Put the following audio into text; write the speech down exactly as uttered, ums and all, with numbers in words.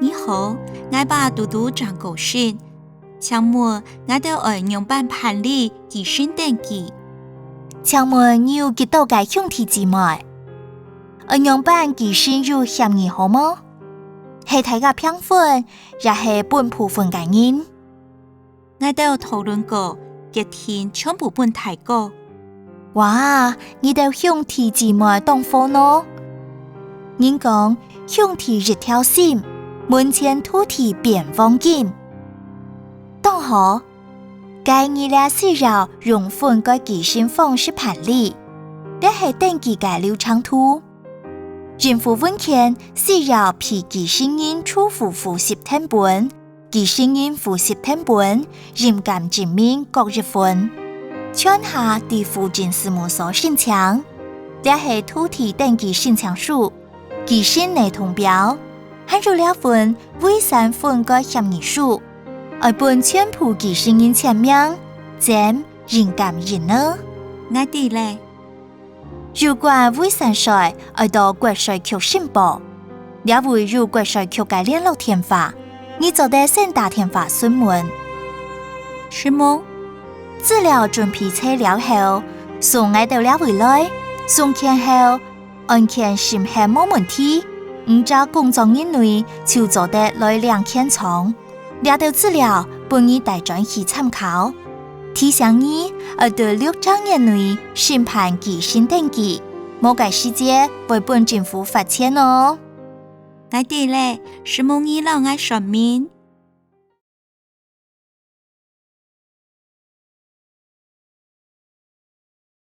你好，𠊎爸堵堵正過身，請問𠊎兜愛仰般辦理繼承登記？請問你有幾多个兄弟姊妹？愛仰般繼承有協議好無？係大家平分，也係分部分个人？ 𠊎兜討論過，決定全部分大哥。哇，你兜兄弟姊妹當和哦！人講，兄弟一條心，門前土地變黃金。當好，該你兜需要用分割繼承方式辦理，這係登記个流程圖。任何文件需要被繼承人除戶戶籍謄本、 繼承人戶籍謄本、印鑑證明各一份，全下對戶政事務所申請。這係土地登記申請書、繼承合同表，還有這份遺產分割協議書，愛分全部繼承人簽名、剪、印鑑印仔。𠊎知了。 有關遺產稅愛到國稅局申報，這位有國稅局个聯絡電話，你做得先打電話詢問。承蒙。資料準備齊了後，送𠊎兜這位來，送件後，案件審核無問題，五隻工作日內就做得來領件狀。 這兜資料分你帶轉去參考。提醒你，愛在六隻月內申辦繼承登記，無該時節會分政府罰錢哦。𠊎知了，承蒙你摎𠊎說明。